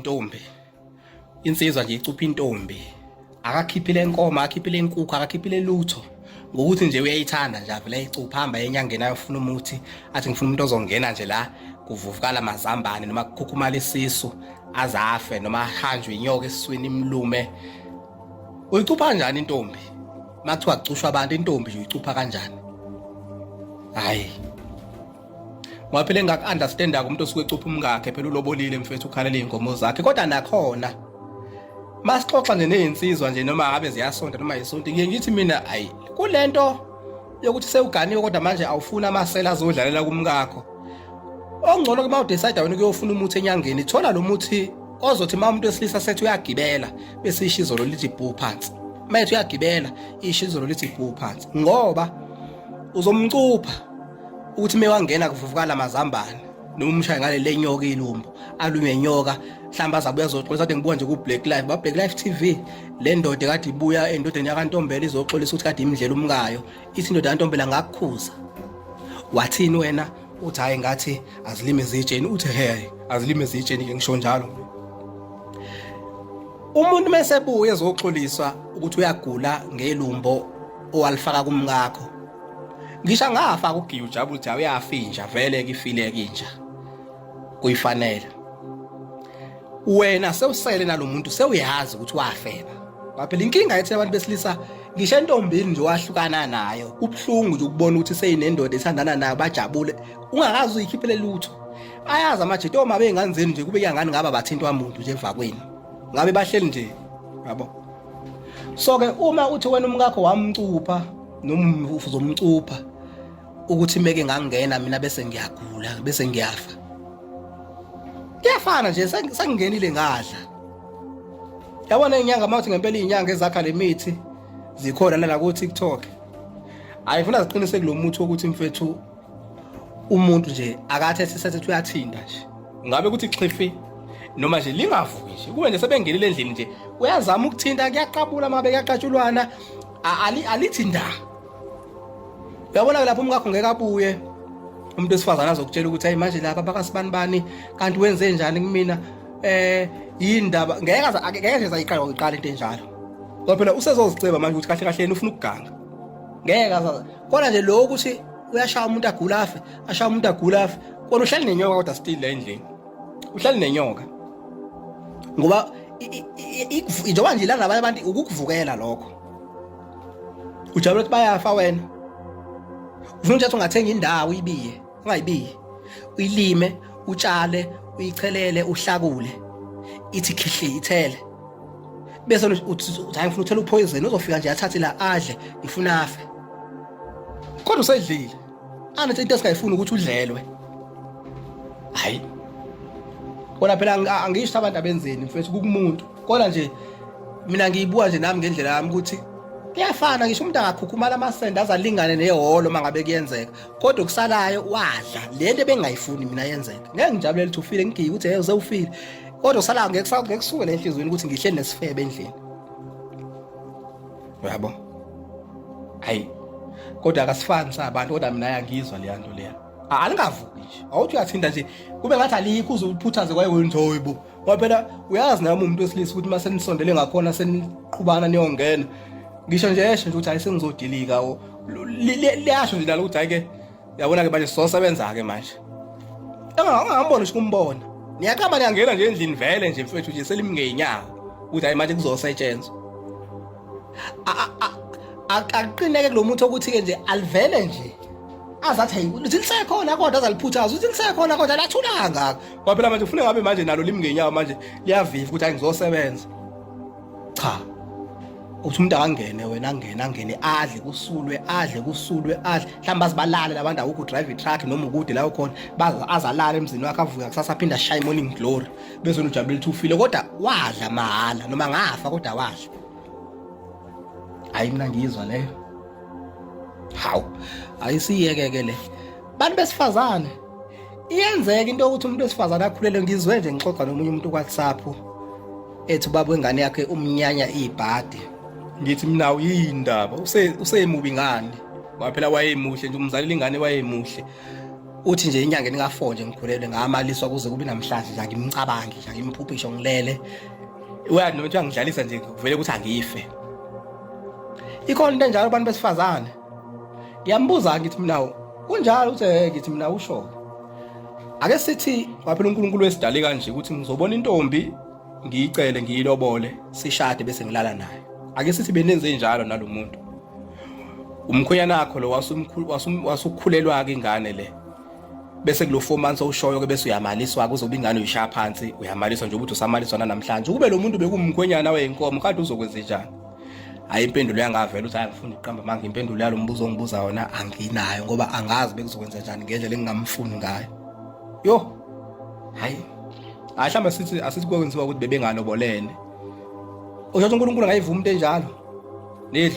intombi, insizwa nje icupha intombi, akakhiphile inkomo, akakhiphile inkukhu, akakhiphile lutho, ngokuthi nje uyayithanda nje, avele ayicupha, hamba enyangeni ayofuna umuthi, athi ngifuna umuntu ozongena nje la kuvuvukala amazambane noma kukhukhumala isisu azafe noma ahanjwe inyoka esiswini imlume. Uyicupha kanjani intombi? Makuthiwa kucushwa abantu, intombi nje uyicupha kanjani? Hayi, ngoba phela engaku-understanda-ke umuntu osuke ecupha umkakhe, phela ulobolile mfethu, ukhalela iy'nkomo zakhe. Kodwa nakhona masixoxa nje ney'nsizwa nje, noma ngabe ziyasonta noma yisonto, ngiye ngithi mina ayi kule nto yokuthi sewuganiwe kodwa manje awufuni amasela azodlalela kumkakho. Okungcono ke uma udecide wena ukuyofuna umuthi enyangeni, thola lo muthi ozothi uma umuntu wesilisa sethi uyagibela bese isho izolo lithi bhu phansi. Uma ethi uyagibela isho izolo lithi bhu phansi, ngoba uzomcupha ukuthi mewangena kuvuvukala amazambane noma umshaye ngale lenyoka ilumbo alunywe inyoka, mhlawumbe azabuya azoxolisa. Kade ngibuka nje ku-Black Life, ba-Black Life TV, le ndoda kade ibuya endodeni yakaNtombela izoxolisa ukuthi kade imdlela umkayo. Ithi indoda yaNtombela, ngakukhuza, wathini wena? Uthi hhayi, ngathi azilime zitsheni. Uthi he, azilime zitsheni-ke, ngisho njalo. Umuntu mesebuye ezoxoliswa ukuthi uyagula ngelumbo owalifaka kumkakho, ngisho angafaka ugiya ujabule ukuthi uyafa inja, vele kifile inja kuyifanele. Wena sewusele nalomuntu, sewuyazi ukuthi wafeba. Phela inkinga yethi abantu besilisa, ngisho entombini nje wahlukana nayo, kubuhlungu nje ukubona ukuthi seyinendoda ethandana nayo, bajabule ungakazi uyikhiphele lutho. Ayazi amajita oma beyingane zenu nje, kube kuyangani ngaba bathintwa muntu nje evakwini, ngabe bahleli nje yabo. So ke uma uthi wena umkakho wamcupha noma uzomcupha ukuthi meke ngangena mina bese ngiyagula bese ngiyafa, kuyafana nje sengingenile ngadla. Yabona inyanga, mawuthi ngempela izinyanga ezakha lemithi zikhona nala ku TikTok, ayifuna ziqinise kulomuthi wokuthi mfethu umuntu nje akathe sesethi uyathinta nje, ngabe kuthi xhifi noma nje lingavuki nje, kube nje sebengenile endlini nje, uyazama ukuthinta kuyaqabula, mabe kuyaqatshulwana, alithi nda. Uyabona lapho umkakho ngeke abuye umuntu wesifazane azokutshela ukuthi hayi manje lapha bakasibani bani, kanti wenze njani kumina, yindaba ngeke ngeke nje sayiqala uyiqala into enjalo, ngoba phela usezoziceba manje ukuthi kahle kahle yena ufuna ukuganga. Ngeke kodwa nje lo ukuthi uyashaya umuntu agula afe, ashaya umuntu agula afe, kona uhlali nenyoka, kodwa still la endlini uhlali nenyoka, ngoba njengoba nje la nabanye abantu ukukuvukela lokho, ujabula ukuthi bayafa. Wena ufuna ukuthi ungathenga indawo uyibiye, ungayibiyi, uyilime, utshale, uyichelele, uhlakule, ithi khihli ithele, bese uthi hayi, ngifuna uthela upoison, uzofika nje athathe la adle, ngifuna afe, kodwa usedlile. Anathi into esingayifuni ukuthi udlelwe. Hayi kona phela, angisho abantu abenzeni mfethu, kukumuntu, kodwa nje mina ngiyibuka nje nami ngendlela yami ukuthi kuyafana, ngisho umuntu angakhukhumala amasende azalingane nehholo uma ngabe kuyenzeka, kodwa okusalayo wadla. Le nto ebengingayifuni mina yenzeka, ngeke ngijabulele ukuthi ufile, ngigiye ukuthi hey, usewufile, kodwa okusalayo ngeke kusuke enhliziyweni ukuthi ngihleli nesifebe endlini, uyabo. Hayi kodwa akasifani sabantu, kodwa mina yangizwa leya nto leya. Alingavuki nje, awuthi uyathinta nje kube ngathi alikho, uze uphuthaze kwaye wena hoyibo, ngoba phela uyazi nami umuntu wesilisa ukuthi uma senisondele ngakhona seniqhubana niyongena, ngisho nje esho nje ukuthi hayi, sengizodilika, liyasho nje nalo ukuthi hayi ke, yabona ke manje sizosebenza ke manje. Angangambona ngisho kumbona, niyaqamba niyangena nje endlini vele nje mfethu nje selimi ngeenyawo ukuthi hayi, manje kuzosetshenzwa. Akuqineke kulo muntu ukuthi ke nje alivele nje azathi hayi, lithi lisekhona kodwa azaliphuthaza, uthi lisekhona kodwa lathula kangaka, ngoba phela manje ufuna ngabe manje nalo limi ngenyawo manje liyaviva ukuthi hayi, ngizosebenza. Cha, uthi umuntu akangene, wena angene, angene adle kusulwe, adle kusulwe, adle, mhlawumbe azibalale labantu, awukho drive i-truck noma ukude la ukhona, azalale emzini wakhe, avuke kusasa aphinde ashaye morning glory, bese ujabulile ukuthi ufile kodwa wadla mahhala, noma ngafa kodwa wadla. Hayi, mina ngiyizwa leyo. Hawu, ayisiyeke ke le. Bantu besifazane, iyenzeka into yokuthi umuntu wesifazane akhulele. Ngizwe nje ngixoxa nomunye umuntu ku-WhatsApp ethi ubaba wengane yakhe umnyanya ibhadi. Ngithi mina uyindaba, usemubi ngani? Ngoba phela wayemuhle nje, umzalela ingane wayemuhle. Uthi nje inyanga ka-4 nje ngikhulelwe, ngamaliswa kuze kube namhlanje nje angimcabangi nje, angimphuphi ngisho ngilele. Uyazi noma kuthiwa ngidlalisa nje kuvele ukuthi angife. Ikhona into enjalo abantu besifazane. Ngiyambuza ngithi mina kunjalo, uthi ngithi mina usho. Ake sithi waphela uNkulunkulu wesidale kanje ukuthi ngizobona intombi, ngiyicele, ngiyilobole, sishade, bese ngilala naye. Ake sithi benenze njalo nalomuntu. Umkhwenyana wakho lo wasukhulelwa ke ingane le. Bese kulo 4 months owushoyo ke bese uyamaliswa, kuzoba ingane uyishaya phansi, uyamaliswa nje ukuthi usamaliswa namhlanje. Ukube lo muntu bekumkhwenyana weyinkomo, kade uzokwenza njani? Hayi, impendulo yangavela ukuthi hayi, ngifuna ukuqamba manje, impendulo yalo mbuzo ongibuza wona anginayo, ngoba angazi bekuzokwenza njani ngendlela engingamfuni ngayo. Yo, hayi hayi, mhlawumbe sithi asithi kwenziwa ukuthi bebengalobolene. Usho ukuthi uNkulunkulu angayivuma into enjalo? Nedlu.